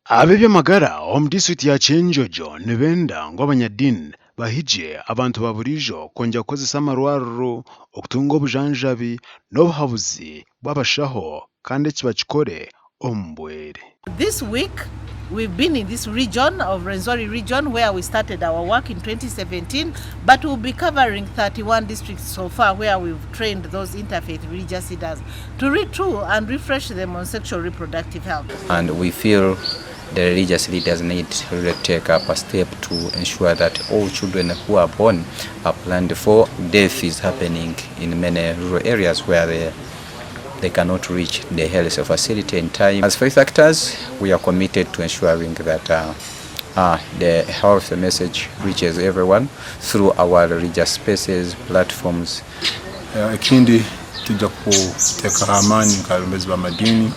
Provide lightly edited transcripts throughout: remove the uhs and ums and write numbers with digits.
Ab'eby'amagara omu disiturikiti ya Kyenjojo nibenda ngu abanyadiini bahigye abantu ba buriijo kwongyera kukozesa amarwariro okutunga obujanjabi n'obuhabuzi bw'abashaho kandi eki bakikore omu bwere. This week we've been in this region of Rwenzori region where we started our work in 2017 but we'll be covering 31 districts so far where we've trained those interfaith religious leaders to retool and refresh them on sexual reproductive health. And we feel the religious leaders need to really take up a step to ensure that all children who are born are planned for. Death is happening in many rural areas where they, they cannot reach the health facility in time. As faith actors, we are committed to ensuring that uh, uh, the health message reaches everyone through our religious spaces, platforms. Ekindi twija kuteekaho amaani nk'abeebembezi b'amadiini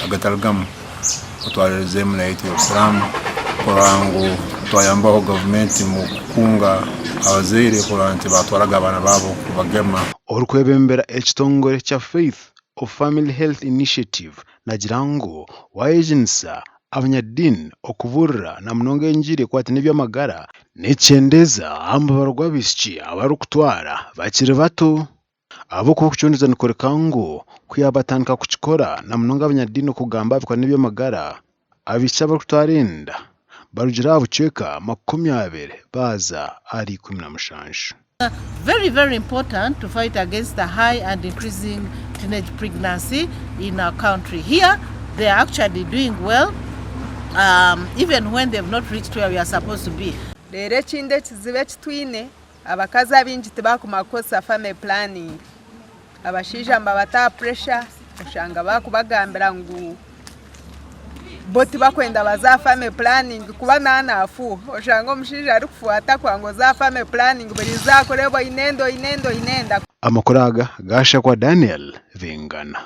agatari gamwe otwaririzemu n'eyaitu ey'obusiraamu kurora ngu twayambaho gavumenti mu kukunga abazaire kurora nti baatwaraga abaana baabo kubagema. Orikwebembera ekitongore kya Faith of Family Health Initiative nagira ngu waayejunisa abanyadiini okubuurira na munonga engiri ekwataine n'eby'amagara nikyendeeza aha mubaro gw'abaishiki abarikutwara bakiri bato. Ahabw'okuba okucondooza nikworeka ngu ku yaabatandika kukikora na munonga abanyadiini okugamba aha bikwataine n'eby'amagara, abaishiki abarikutwara enda barugire aha bucweka 20 baaza ahari 17. Very very important to fight against the high and increasing teenage pregnancy in our country. Here they are actually doing well um, even when they've not reached where we are supposed to be. Reero ekindi ekizibu eki twine, abakazi abaingi tibakumanya kukozesa family planning. Abashaija nibabata aha pressure oshanga bakubagambira ngu bo tibakwenda baze aha family planning kuba naaba naafuuha. Oshanga omushaija arikufuuha atakuha ngu oze aha family planning buri izooba akureeba oine enda oine enda oine enda. Amakuru aga gaashakwa Daniel Bingana.